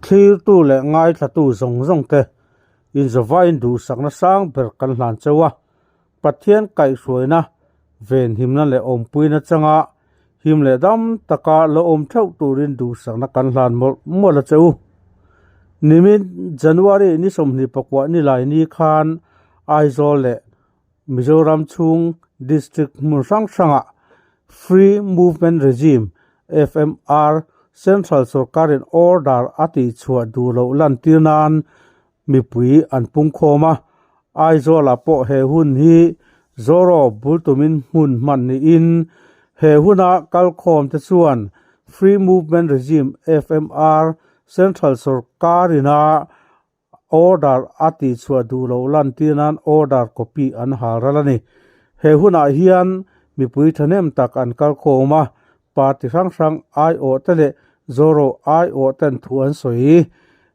Thlirtu leh ngaithlatu zawng zawng te inzawvain duhsakna sang ber kan hlan cheu a, Pathian kaihhruaina, venhimna leh awmpuina changa him leh dam taka la awm theuh turin duhsakna kan hlan mawlh mawlh a che u. Nimin January ni 24 nilai ni khan Aizawl leh Mizoram chhung district hmun hrang hrangah Free Movement Regime, FMR, Central sawrkarin order a tihchhuah duh loh lantir nan mipui an pungkhawm a, Aizawlah pawh he hun hi Zoro bul tumin hmun hman niin he huna kalkhawm te chuan Free Movement Regime, FMR, Central sawrkarina order a tihchhuah duh loh lantir nan order copy an hal ral a ni. He hunah hian mipui thahnem tak an kalkhawm a, Party hrang hrang aiawh te leh Zoro aiawh ten thu an sawi.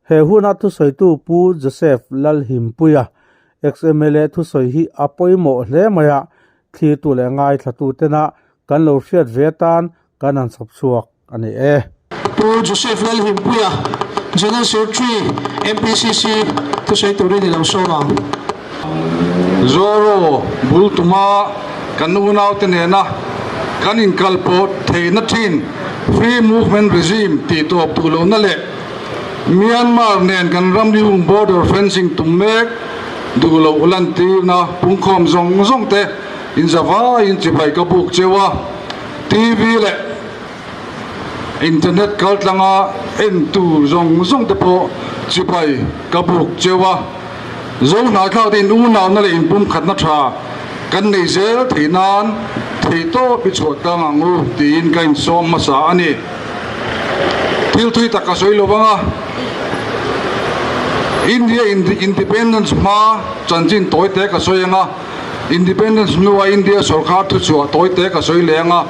He huna thusawitu Pu Joseph Lalhimpuia, ex-MLA thusawi hi a pawimawh hle mai a, thlirtu leh ngaithlatu tena kan lo hriat ve atan kan han chhawp chhuak a ni e. Pu Joseph Lalhimpuia, General Secretary, MPCC, thusawi turin i lo sawm ang. Zoro bul tuma kan unaute nena kan inkalpawh theihna thin Free Movement Regime tih tawp duh lohna leh Myanmar nen kan ramri-hung border fencing tum mek duh loh lantirna pungkhawm zawng zawng te inzavaiin chibai ka buk cheu a, TV leh Internet kaltlanga en tur zawng zawng te pawh chibai ka buk cheu a, zo hnaithlak te in unauna leh inpumkhatna tha kan nei zel thei nan theihtawp i chhuah tlang ang u tiin ka insawm hmasa a ni. Thil thui tak ka sawi lo vang a, India Independence hma chanchin tawi te ka sawi ang a, Independence hnua India sawrkar thuchhuah tawi te ka sawi leh ang a,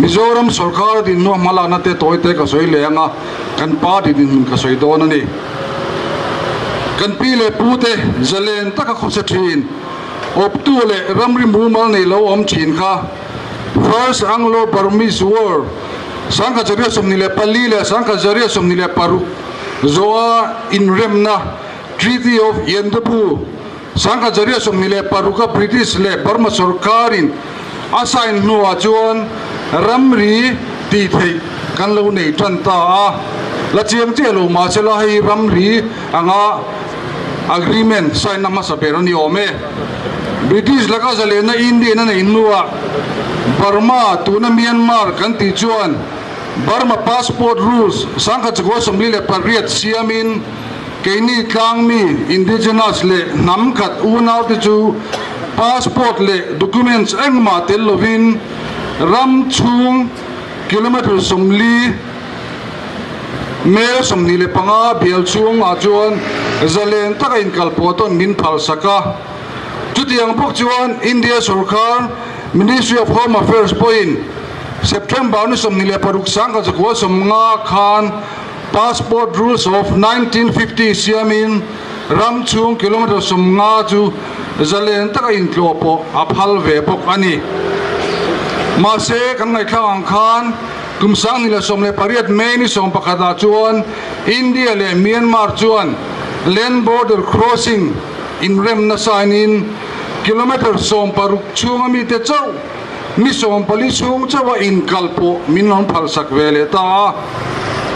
Mizoram sawrkar dinhnu hmalakna te tawi te ka sawi leh ang a, kan party dinhmun ka sawi dawn a ni. Kan pi leh pu te zalen taka khawsa thin, awptu leh ramri mumal nei lo awm thin kha First Anglo-Burmese War 1924 leh 1926 zawha inremna Treaty of Yandabu 1926 a British leh Burma sawrkarin a sign hnuah chuan ramri tih theih kan lo nei tan ta a, la chiang chiah lo mahsela hei ramri anga agreement sign na hmasa ber a ni awm e. British laka zalena Indian a neih hnuah Burma tuna Myanmar kan tih chuan Burma passport rules 1948 siamin Keini tlangmi, indigenous, leh hnam khat unaute chu passport leh documents engmah tel lovin ram chhung kilometre 40, mel 25 bial chhungah chuan zalen taka inkalpawh tawn min phalsak a. Chutiang bawk chuan India sorkar Ministry of Home Affairs pawhin September ni 26 1950 khan Passport Rules of 1950 siamin ram chhung kilometre 50 chu zalen taka intlawh pawh a phal ve bawk a ni. Mahse, kan ngaihthlak ang khan kum 2018 May ni 11 ah chuan India leh Myanmar chuan Land Border Crossing inremna sign in kilometre 60 chhunga mite chauh Ni 14 chhung chauha inkal pawh min rawn phalsak ve leh ta a.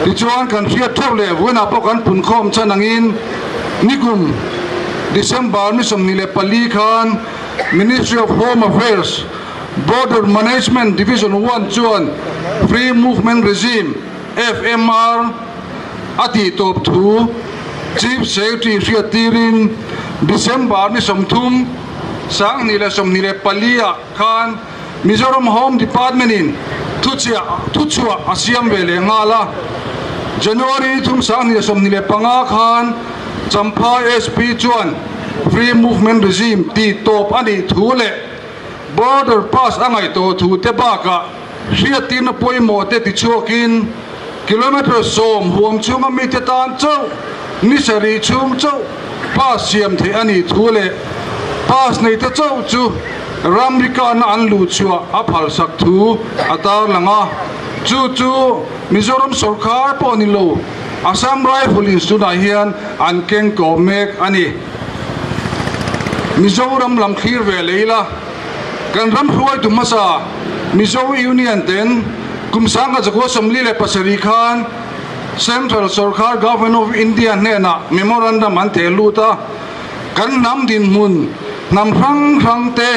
Tichuan kan hriat theuh leh vawiinah pawh kan punkhawm chan angin nikum December ni 24 khan Ministry of Home Affairs Border Management Division One chuan Free Movement Regime, FMR, a tih tawp thu Chief Secretary hriattirin December ni 30, 2024 ah khan Mizoram Home Department in thuchiah thuchhuah a siam ve leh nghal a. January 3 2025 khan Champhai SP chuan Free Movement Regime tih tawp a nih thu leh Border Pass a ngaih tawh thu te bakah hriattirna pawimawh te tichhuakin kilometre 10 huam chhunga mite tan chauh ni sarih chhung chauh pass siam theih a nih thu leh pass neite chauh chu ramri kahna an luh chhuah a phalsak thu a tarlang a. Chu chu Mizoram sawrkar pawh ni lo. Assam Rifle in tunah hian an keng kawh mek a ni. Mizoram lam thlir ve leh ila, kan ram hruaitu hmasa Mizo Union ten kum 1947 khan Central Sorkar Government of India hnenah Memorandum an theh lut a, kan hnam dinhmun hnam hrang hrang te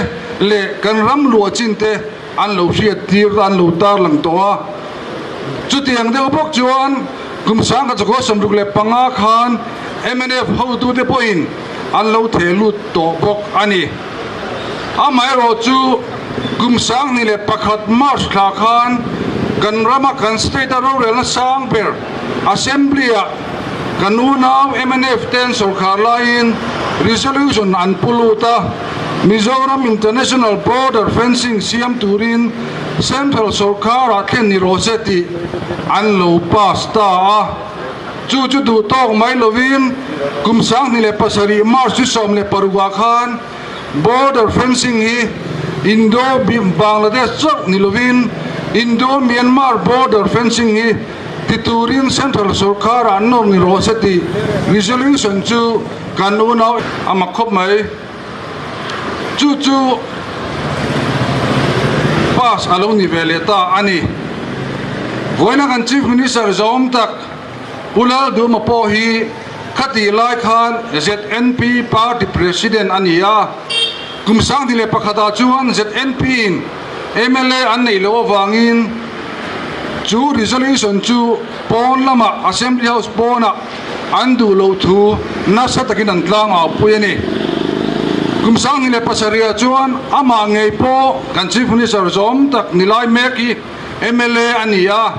leh kan ram luah chin te an lo hriat tir an lo tarlang tawh a. Chutiang deuh bawk chuan kum 1965 khan mnf hotute pawhin an lo theh lut tawh bawk a ni. Amaherawh chu kum 2001 March thla khan kan rama kan state a rorelna sang ber Assembly-ah kan unau mnf ten sawrkhar laiin resolution an pu lut a, Mizoram International Border Fencing siam turin Central sawrkharah thlen ni rawh se tih an lo pass ta a. Chu chu duh tawk mai lovin kum 2007 March ni 16 ah khan Border Fencing hi Indo-Bangladesh chauh ni lovin Indo-Myanmar Border Fencing hi ti turin Central sawrkharah nawr ni rawh se tih resolution chu kan unau a mak khawp mai. Chu chu pass a lo ni ve leh ta a ni. Vawiina kan Chief Minister zawm tak Pu Lalduma pawh hi khatih lai khan ZNP party president a ni a. Kum 2001 ah chuan ZNP in mla an neih loh avangin chu resolution chu pawn lamah Assembly House pawnah an duh loh thu nasa takin an tlang au pui a ni. Kum 2007 ah chuan amah ngei pawh kan Chief Minister zawm tak ni lai mek hi mla a ni a,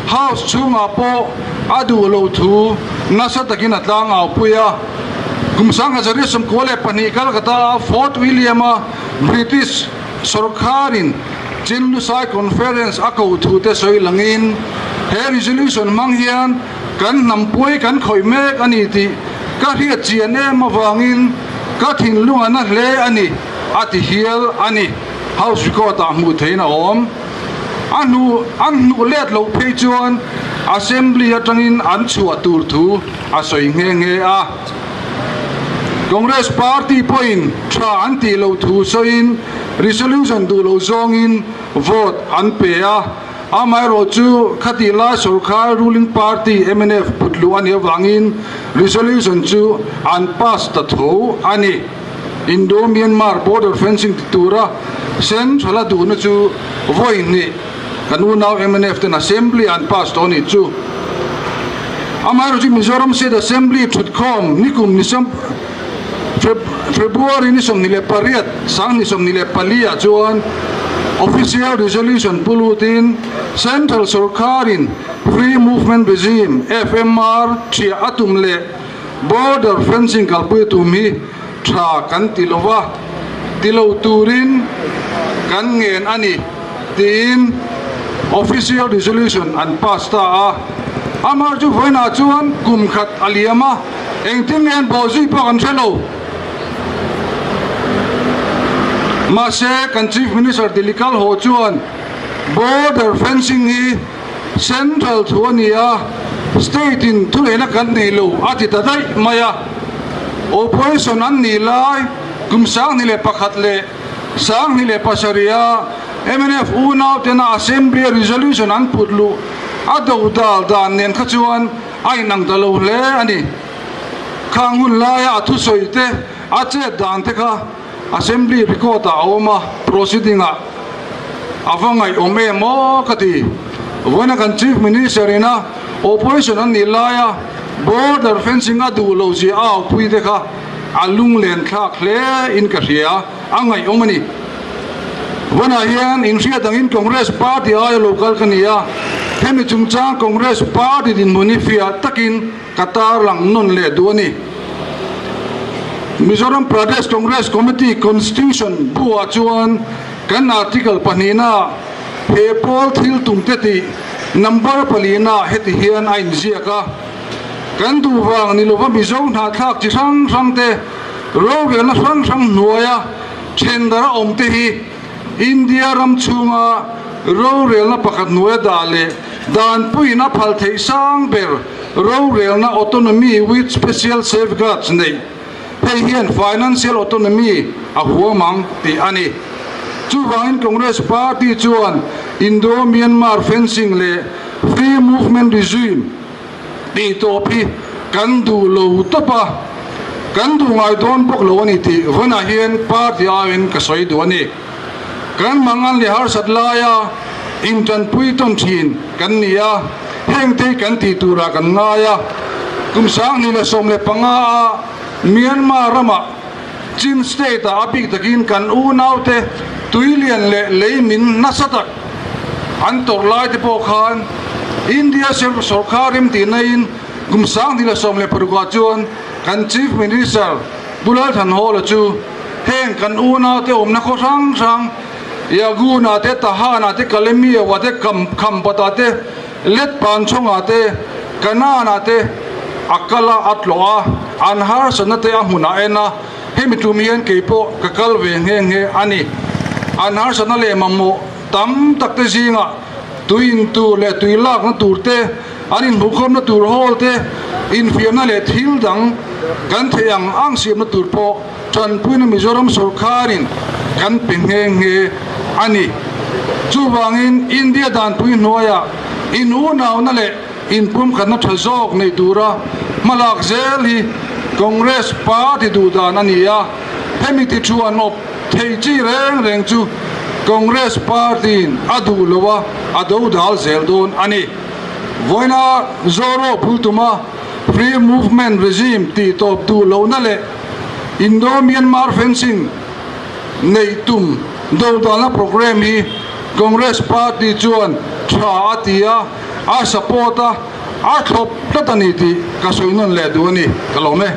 House chhungah pawh a duh loh thu nasa takin a tlang au pui a. Kum 1992 Calcutta-a Fort William-a British sawrkharin Chin Lusai Conference a koh thu te sawi langin he resolution hmang hian kan hnampui kan khawih mek a ni tih ka hriat chian em avangin ka thinlung a na hle a ni, a ti hial a ni. House record ah hmuh theihin a awm. A hnu an hnuh let loh phei chuan Assembly atangin an chhuah tur thu a sawi nghe nghe a. Congress party pawhin tha an tih loh thu sawiin resolution duh loh zawngin vote an pe a. Amaherawh chu khatih lai sawrkhar ruling party mnf put luh a nih avangin resolution chu an pass ta tho a ni. Indo-Myanmar border fencing ti tura central a duhna chu vawi hnih kan unau mnf ten assembly an pass tawh a nih chu. Amaherawh chu Mizoram State Assembly thutkhawm nikum ni February ni 28, 2024 ah chuan Official Resolution pu lutin Central Sawrkharin Free Movement Regime, FMR, thiah a tum leh Border Fencing kalpui a tum hi tha kan ti lo va, ti lo turin kan ngen a ni tiin Official Resolution an pass ta a. Amah chu vawiinah chuan kum khat a liam a. Engtin nge an bawh zui pawh kan hre lo. Mahse, kan Chief Minister Dilikal haw chuan border fencing hi central thu a ni a, state in thuneihna kan nei lo a ti ta daih mai a. Opposition an nih lai kum 2001 leh 2007 a mnf unau tena Assembly a resolution an put luh a do dal dan nen kha chuan A inang ta lo hle a ni. Khang hun laia a thusawi te, a chet dan te kha Assembly record ah a awm a, proceeding ah a va ngaihawm em aw ka ti. Vawiina kan Chief Minister ina Opposition an nih laia border fencing a duh loh zia a aupui te kha a lunglen thlak hle in ka hria, a ngaihawm a ni. Vawiinah hian inhriat angin Congress party aia lo kal ka ni a, hemi chungchang Congress party dinhmun hi fiah takin ka tarlang nawn leh duh a ni. Mizoram Pradesh Congress Committee Constitution buah chuan kan article pahnihna he pawl thil tum te tih number palina heti hian a inziak a, Kan duh vang ni lova Mizo hnahthlak chi hrang hrang te rorelna hrang hrang hnuaia Thendar a awm te hi India ram chhunga rorelna pakhat hnuaia dah leh danpuiin a phal theih sang ber Rorelna autonomy with special safeguards neih hei hian financial autonomy a huam ang tih a ni. Chuvangin Congress party chuan Indo-Myanmar fencing leh free movement regime tih tawp hi kan duh lo tawp a, kan duh ngai dawn bawk lo a ni tih vawiinah hian party aiin ka sawi duh a ni. Kan mangan leh harsat laia intanpui tawn thin kan ni a, hengte hi kan tih turah kan ngai a. Kum 2015 a Myanmar ramah Chin State ah a bik takin kan unaute tuilian leh leimin nasa tak an tawrh lai te pawh khan India sawrkar remtihnain kum 2016 ah chuan kan Chief Minister Pu Lalthanhawla chu heng kan unaute awmna khaw hrang hrang Yaguna te, Tahana te, Kalemiawa te, Khampata te, Letpanchhawngah te, Kanaanah te a kal a, a tlawh a, an harsatna te a hmunah en a, hemi tum hian kei pawh ka kal ve nghe nghe a ni. An harsatna leh mamawh tam tak te zingah tui in tur leh tui lakna tur te, an inhmuhkhawmna tur hall te, infiamna leh thil dang kan theih ang ang siamna tur pawh Tanpuina Mizoram sawrkharin kan pe nghe nghe a ni. Chuvangin India danpui hnuaiah inunauna leh inpumkhatna tha zawk nei tura hmalak zel hi Congress party duhdan a ni a, hemi ti thuan awp thei chi reng reng chu Congress party-in a duh lo a, a dodal zel dawn a ni. Vawiina Zoro Phultuma Free Movement Regime tih tawp duh lohna leh Indo-Myanmar fencing neih tum dodalna programme hi Congress party chuan tha a ti a, a support a, a thlawp tlat a ni tih ka sawi nawn leh duh a ni. Ka lawm e.